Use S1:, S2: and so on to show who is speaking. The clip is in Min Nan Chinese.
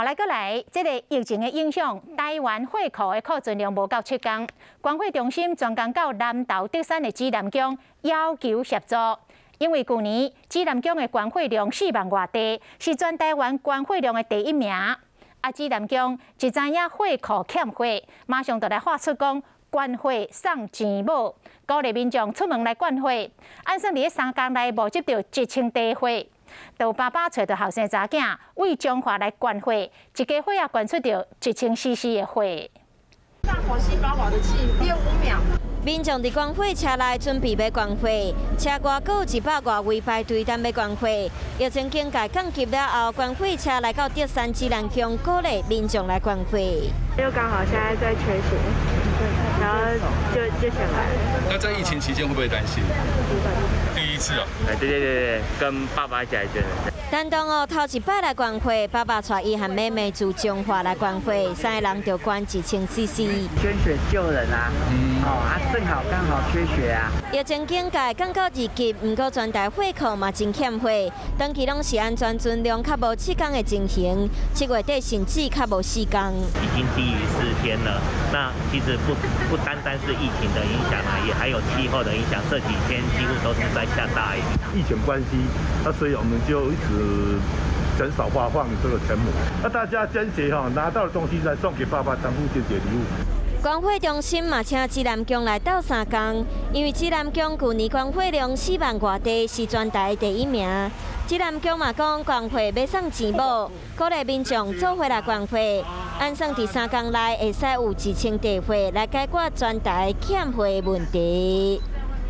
S1: 好來，閣來，這个疫情的影響，台灣貨庫的庫存量無夠7工。捐貨中心專工到南投竹山的指南宮要求協助，因為舊年指南宮的捐貨量4萬外袋，是全台灣捐貨量的第一名。啊，指南宮一知影貨庫欠貨，馬上就來發出講捐貨送錢母，鼓勵民眾出門來捐貨。按算佇咧3工內募集著1000袋貨。就爸爸揣著後生查囝為彰化來捐貨，一家伙仔捐出著1000 cc 的貨。
S2: 大火吸飽飽的氣，6.5秒。
S3: 民眾佇捐貨車內準備欲捐貨，車外閣有100外位排隊等欲捐貨。疫情警戒降級了後，捐貨車來到竹山指南宮，鼓勵民眾來捐貨。
S4: 又剛好現在在缺血，然後就想來了。
S5: 那在疫情期間會不會擔心？第一次啊？
S6: 哎，對對對對，跟爸爸一起來捐。
S3: 陳同學頭一擺來捐貨，爸爸帶伊和妹妹自彰化來捐貨，三个人就捐1000 cc。
S7: 捐血救人啊！哦啊，正好剛好缺血啊！
S3: 疫情警戒降到2級，毋過全台貨庫嘛真欠貨，長期攏是安全存量較無7工的情形，7月底甚至較無4工。
S8: 已經低於4天了。那其實不單單是疫情的影響啊，也還有氣候的影響。這幾天幾乎都是在下大雨。
S9: 疫情關係，那所以我們就一直減少發放這個錢母。那大家捐血哈，拿到的東西再送給爸爸當父親節禮物。
S3: 捐貨中心嘛，請指南宮來鬥相共，因為指南宮舊年捐貨量4萬外袋，是全台第一名。指南宮嘛講捐貨欲送錢母，鼓勵民眾做伙來捐貨，按算佇3工內會使有1000袋貨來解決全台欠貨的問題。